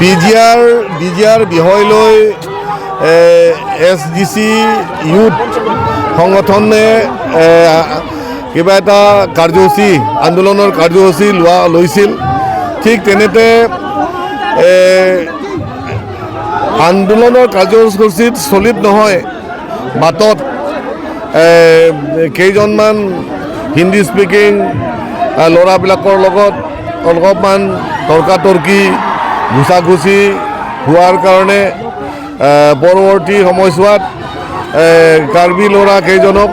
PGR BGR বিষয় লৈ SDC youth সংগঠনে কিবা এটা কাৰ্যসূচী, আন্দোলনৰ কাৰ্যসূচী লৈছিল। ঠিক তেনেতে আন্দোলনৰ কাৰ্যসূচীত চলিত নহয়, বাটত কেইজনমান হিন্দী স্পিকিং ল'ৰাবিলাকৰ লগত অলপমান তৰ্কাতৰ্কি, ঘুচা-ঘুচি হোৱাৰ কাৰণে পৰৱৰ্তী সময়ছোৱাত কাৰ্বি ল'ৰা কেইজনক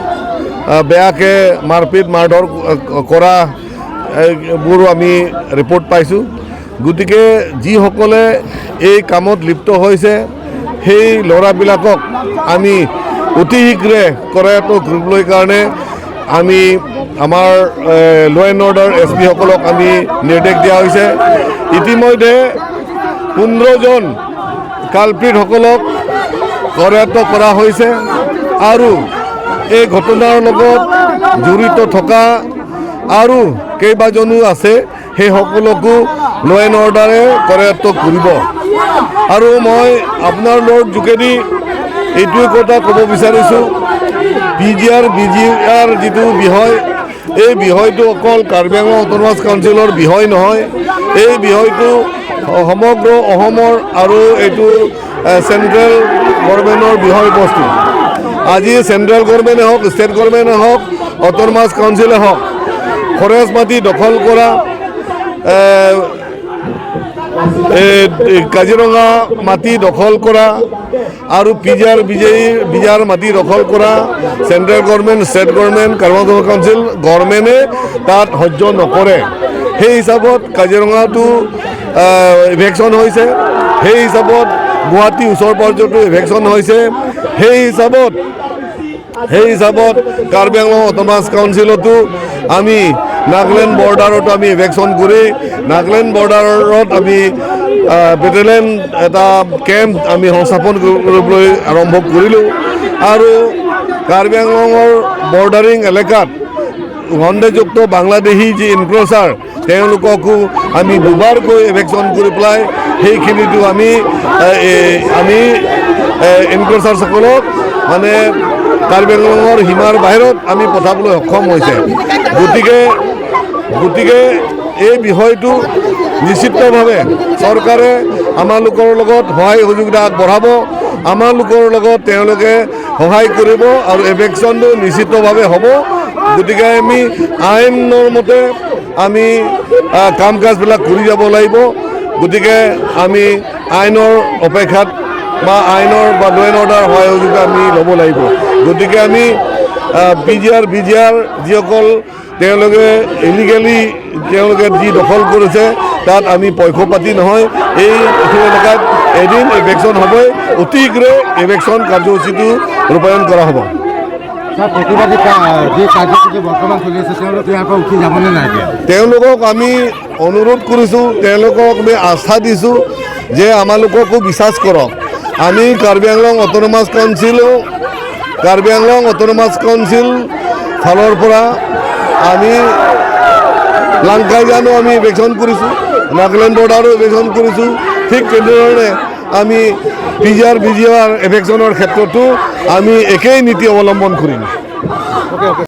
বেয়াকৈ মাৰপিট মাৰধৰ কৰা বোৰো আমি ৰিপৰ্ট পাইছোঁ। গতিকে যিসকলে এই কামত লিপ্ত হৈছে সেই ল'ৰাবিলাকক আমি অতি শীঘ্ৰে কৰায়ত্ব কৰিবলৈ কাৰণে আমি আমাৰ ল' এণ্ড অৰ্ডাৰ এছ পিসকলক আমি নিৰ্দেশ দিয়া হৈছে। ইতিমধ্যে 15 জন কালপ্ৰিটসকলক কৰায়ত্ব কৰা হৈছে আৰু এই ঘটনাৰ লগত জড়িত থকা আৰু কেইবাজনো আছে, সেইসকলকো ল' এণ্ড অৰ্ডাৰে কৰায়ত্ব কৰিব। আৰু মই আপোনালোকৰ যোগেদি এইটোৱে কথা ক'ব বিচাৰিছোঁ, পিজিআৰ বিজিআৰ যিটো বিষয়, এই বিষয়টো অকল কাৰ্বি আংলং অট'নমাছ কাউন্সিলৰ বিষয় নহয়, এই বিষয়টো সমগ্ৰ অসমৰ আৰু এইটো চেণ্ট্ৰেল গভৰ্ণমেণ্টৰ বিষয়বস্তু। আজি চেণ্ট্ৰেল গভৰ্ণমেণ্টে হওক, ষ্টেট গভৰ্ণমেণ্টে হওক, অট'নমাছ কাউন্সিলে হওক, ফৰেষ্ট মাটি দখল কৰা, এই কাজিৰঙা মাটি দখল কৰা আৰু পিজিআৰ বিজিআৰ মাটি দখল কৰা central government, state government, Karbi Anglong council গভৰ্ণমেণ্টে তাত সহ্য নকৰে। সেই হিচাপত কাজিৰঙাটো ইভেকশ্যন হৈছে, সেই হিচাপত গুৱাহাটী ওচৰ পাজৰতো ইভেকশ্যন হৈছে, সেই হিচাপত কাৰ্বি আংলং অট'নমাছ কাউন্সিলতো আমি নাগালেণ্ড বৰ্ডাৰতো আমি ইভেকশ্যন কৰি নাগালেণ্ড বৰ্ডাৰত আমি বেটেলিয়ন এটা কেম্প আমি সংস্থাপন কৰিবলৈ আৰম্ভ কৰিলোঁ। আৰু কাৰ্বি আংলঙৰ বৰ্ডাৰিং এলেকাত সন্দেহযুক্ত বাংলাদেশী যি এনক্ৰ'চাৰ, তেওঁলোককো আমি দুবাৰকৈ এভেকশ্যন কৰি পেলাই সেইখিনিতো আমি এনক্ৰ'চাৰসকলক মানে কাৰ্বি আংলঙৰ সীমাৰ বাহিৰত আমি পঠাবলৈ সক্ষম হৈছে। গতিকে এই বিষয়টো নিশ্চিতভাৱে চৰকাৰে আমালোকৰ লগত সহায় সহযোগিতা আগবঢ়াব, আমালোকৰ লগত তেওঁলোকে সহায় কৰিব আৰু এভেকশ্যনটো নিশ্চিতভাৱে হ'ব। গতিকে আমি আইনৰ মতে আমি কাম কাজবিলাক কৰি যাব লাগিব। গতিকে আমি আইনৰ অপেক্ষাত বা আইনৰ বা ল' এণ্ড অৰ্ডাৰ সহায় সহযোগিতা আমি ল'ব লাগিব। গতিকে আমি পিজিআৰ বিজিআৰ যিসকল তেওঁলোকে ইলিগেলি তেওঁলোকে যি দখল কৰিছে, তাত আমি পক্ষপাতি নহয়। এই এলেকাত এদিন ইভেকশ্যন হ'বই, অতি শীঘ্ৰে ইভেকশ্যন কাৰ্যসূচীটো ৰূপায়ণ কৰা হ'ব। ছাৰ, প্ৰতিবাদী যি কাৰ্যসূচী বৰ্তমান চলি আছে, তেওঁলোকে ইয়াৰ পৰা উঠি যাবনে নাই এতিয়া? তেওঁলোকক আমি অনুৰোধ কৰিছোঁ, তেওঁলোকক আমি আস্থা দিছোঁ যে আমালোককো বিশ্বাস কৰক। আমি কাৰ্বি আংলং অট'নমাছ কাউন্সিলো, কাৰ্বি আংলং অট'নমাছ কাউন্সিল ফালৰ পৰা আমি লাংকাইজানো আমি ইভেকশ্যন কৰিছোঁ, নাগালেণ্ড বৰ্ডাৰো ইভেকশ্যন কৰিছোঁ। ঠিক তেনেধৰণে আমি পিজিআৰ বিজিআৰ এভেকশ্যনৰ ক্ষেত্ৰতো আমি একেই নীতি অৱলম্বন কৰিম। Okay.